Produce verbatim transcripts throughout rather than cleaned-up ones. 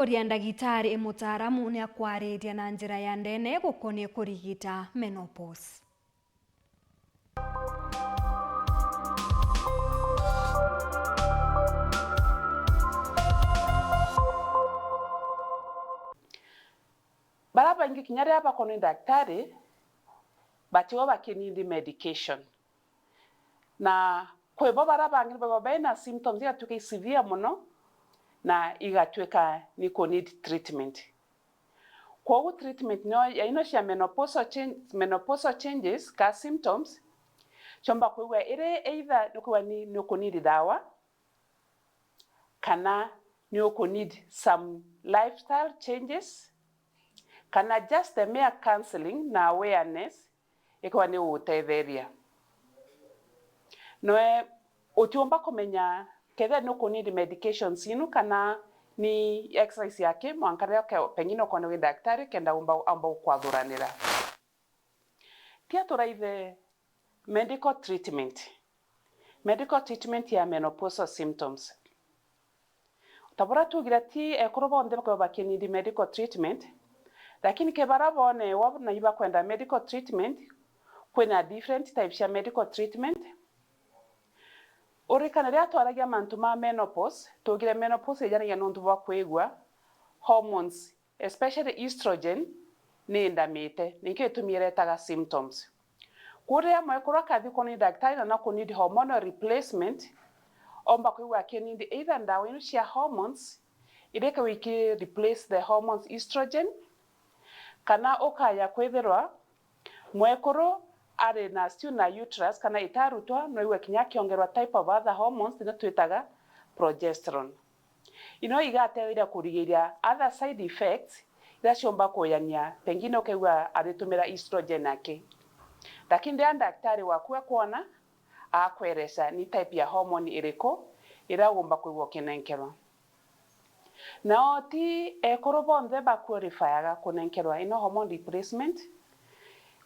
Uria ndagitari mutaaramu ni akwariria na njira ya ndene gukonie kurigita menopause. Baria baingi kinya riria bakonwa ni ndagitari, batigwa bakinindi medication. Na kwi bo baria bangi baigwa baina symptoms igatuika i severe mono, na igatuika ni ku need treatment. Kwogu treatment no ya ino cia menopausal change, menopausal changes ka symptoms, ciomba kwigua iri either ni kwigua ni, ni ku need dawa, kana ni uku need some lifestyle changes, kana just the mere counseling na awareness ikiwa ni ugutetheria. Noe utiumba kumenya kethira ni uku need medications inu kana ni exercise yaki, mwanka riria uke-, pengine ukone wi daktari kenda umba, aumba gukwathuraniira. Tia turaithe medical treatment. Medical treatment ya menopausal symptoms. Ta buria tuugire, ti ekuru bonthe bakoragwa bakinindi medical treatment, lakini ke baria bonewa na ibakwenda medical treatment, kwina different types cia medical treatment. Urikane riria twaragia mantu ma menopause, tuugire menopause ijanagia nontu bwa kwigua hormones, especially estrogen, ni indamite, nikio itumi iretaga symptoms. Kuu riria mwekuru akathi kwona ni daktari na naku need hormonal replacement, omba kwigua akinindi either ndawa inu cia hormones, iria ikagwa iki replace the hormones estrogen, kana ukaya kwithirwa mwekuru ari na still na uterus kana itarutwa, noigua kinya akiongerwa type of other hormones, iria twitaga progesterone. Ino igatetheria kurigiria other side effects iria ciumba kuyania, pengine ukaigua aritumira estrogen aki. Lakini riria daktari waku akwona, akwereca ni type ya hormone iriku iria ugumba kwigua ukinenkerwa. Nao ti ekuru bonthe ba qualifyaga kunenkerwa ino hormone replacement.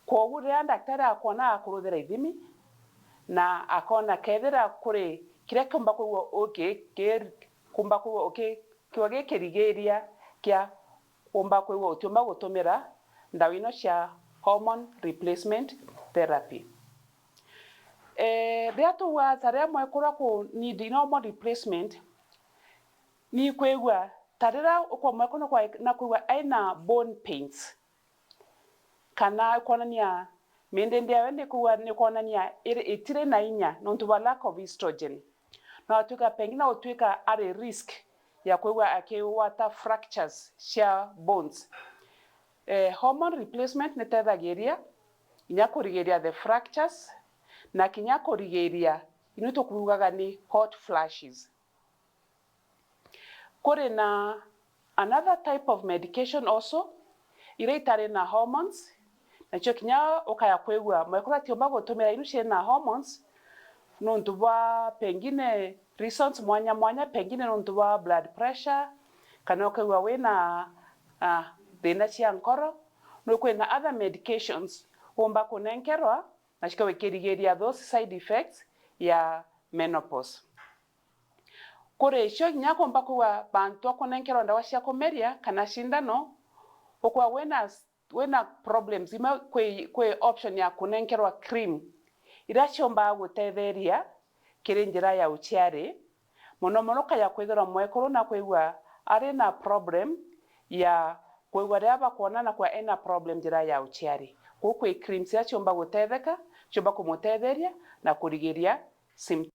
Kwogu riria daktari akwona, akuruthira ithimi na akona kethira kuri kiria kiumba kwigua uki-, ki-, kumba kwigua uki-, kiwa gikirigiria kia kumba kwigua utiumba gutumira ndawa ino cia hormone replacement therapy. Eh, riria tuuga ta riria mwekuru aku need ino hormone replacement, ni kwigua ta riria ukwa mwekuru na kwa-, na kwigua aina bone pains, kana kwonania mindindi yawe ni kwigua, ni kwonania iri, itiri na inya nontu bwa lack of estrogen. Na watuika pengine no utuika ari risk ya kwigua akigwata fractures cia bones. Eh, hormone replacement ni tethagiria kinya kurigiria the fractures na kinya kurigiria inu tukuugaga ni hot flashes. Kuri na another type of medication also, iria itari na hormones, nacio kinya ukaya kwigua mwekuru atiumba gutumira inu ciri na hormones, nontu bwa pengine reasons mwanya mwanya, pengine nontu bwa blood pressure, kana ukaigua wina, ah, thina cia nkoro, no kwina other medications umba kunenkerwa, na cikawikirigiria those side effects ya menopause. Kuri icio kinya kumba kwigua bantu akunenkerwa ndawa cia kumeria kana cindano, ukwa wina, wina problems imwe, kwi, kwi option ya kunenkerwa cream iria ciumbaga gutetheria kiri njira ya uciari, mono mono kaya kwithirwa mwekuru na kwigua ari na problem ya kwigua riria bakwonana kwa ena problem njira ya uciari. Kuu kwi creams iria ciumba gutetheka, ciumba kumutetheria na kurigiria symptoms.